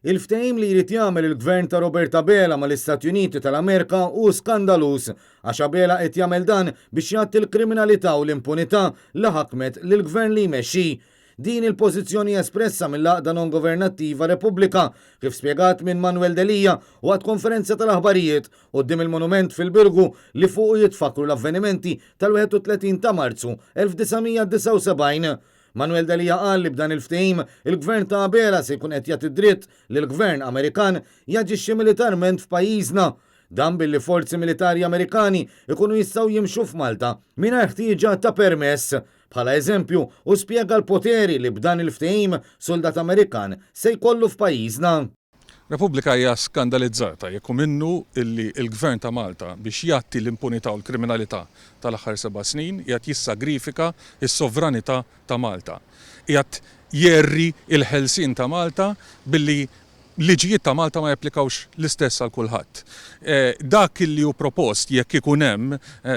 Il-ftehim li jrid jagħmel il-Gvern ta' Robert Abela mal-Istati Uniti tal-Amerika hu skandaluż għax Abela qed jagħmel dan biex jgħatti l-kriminalità u l-impunità li ħakmet lill-Gvern li jmexxi. Din il-pożizzjoni espressa mill-għaqda non-governattiva Repubblika, kif spjegat minn Manuel Delia waqt konferenza tal-aħbarijiet quddiem il-monument fil-Birgu li fuqu jitfakkru l-avvenimenti tal-31 ta' Marzu 1979. Manuel Delia qal li b'dan il-ftehim, il-Gvern ta' Abela se jkun qed jagħti dritt lill-Gvern Amerikan jaġixxi militarment f'pajjiżna. Dan billi forzi militari Amerikani jkunu jistgħu jimxu f'Malta mingħajr ħtieġa ta' permess. Bħala eżempju, hu spjega l-poteri li b'dan il-ftehim suldat Amerikan se jkollu f'pajjiżna. Repubblika hija skandalizzata jekk hu minnu illi l-Gvern ta' Malta biex jgħatti l-impunità u l-kriminalità tal-aħħar seba' snin qiegħed jissagrifika s-sovranità ta' Malta. Qiegħed jgħerri l-ħelsien ta' Malta billi liġijiet ta' Malta ma japplikawx l-istess għal kulħadd. Dak illi hu propost jekk ikun hemm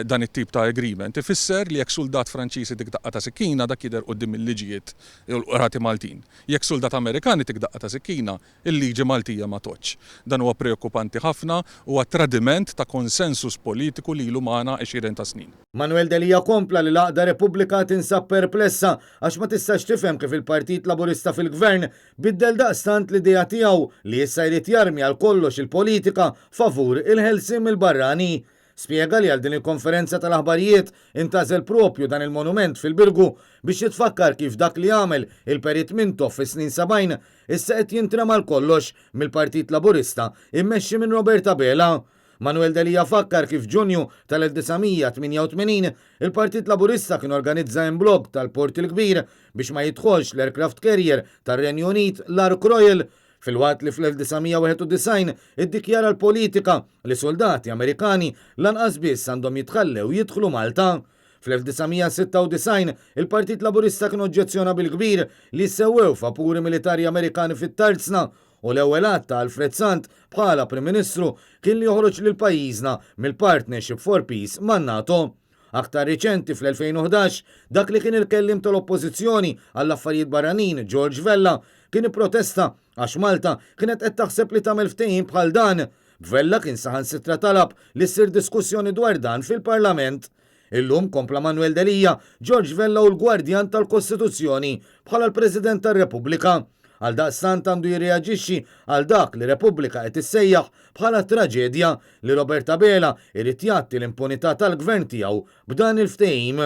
dan it-tip ta' agreement ifisser li jekk suldat Franċiż itik daqqa ta' sikkina dak jidher quddiem il-liġijiet u l-qrati Maltin. Jekk suldat Amerikan itik daqqa ta' sikkina, il-liġi Maltija ma tgħoddx. Dan huwa preokkupanti ħafna, huwa tradiment ta' konsensus politiku li ilu magħna għexieren ta' snin. Manuel Delia kompla li l-għaqda Repubblika tinsab perplessa għax ma tistax tifhem kif il-Partit Laburista fil-Gvern biddel daqstant l-idea tiegħu li issa jrid jarmi għal kollox il-politika favur il-ħelsien mill-barrani. Spjega li għal din il-konferenza tal-aħbarijiet intgħażel propju dan il-monument fil-Birgu biex jitfakkar kif dak li għamel il-Perit Mintoff fis-snin 70 issa qed jintrema għal kollox mill-Partit Laburista immexxi minn Robert Abela. Manuel Delia fakkar kif f'Ġunju tal-1988 il-Partit Laburista kien organizza imblokk tal-Port il-Kbir biex ma jidħolx l-aircraft carrier tar-Renju Unit l-Ark Royal filwaqt li fl-1991 iddikjara l-politika li suldati Amerikani lanqas biss għandhom jitħallew jidħlu Malta. Fl-1996 il-Partit Laburista kien oġġezzjona bil-kbir li jissewwew vapuri militari Amerikani fit-Tarzna u l-ewwel att ta' Alfred Sant bħala Prim Ministru kien li joħroġ lil pajjiżna mill-Partnership for Peace man-NATO. Aktar riċenti fl-2011, dak li kien il-kelliem tal-Oppożizzjoni għall-Affarijiet Barranin George Vella kien ipprotesta għax Malta kienet qed taħseb li tagħmel ftehim bħal dan. B'Vella kien saħansitra talab li ssir diskussjoni dwar dan fil-Parlament. Illum, kompla Manuel Delia, George Vella hu l-gwardjan tal-Kostituzzjoni bħala l-President tar-Repubblika. Għaldaqstant għandu jirreaġixxi għal dak li Repubblika qed issejjaħ bħala traġedja li Robert Abela irid jgħatti l-impunità tal-Gvern tiegħu b'dan il-ftehim.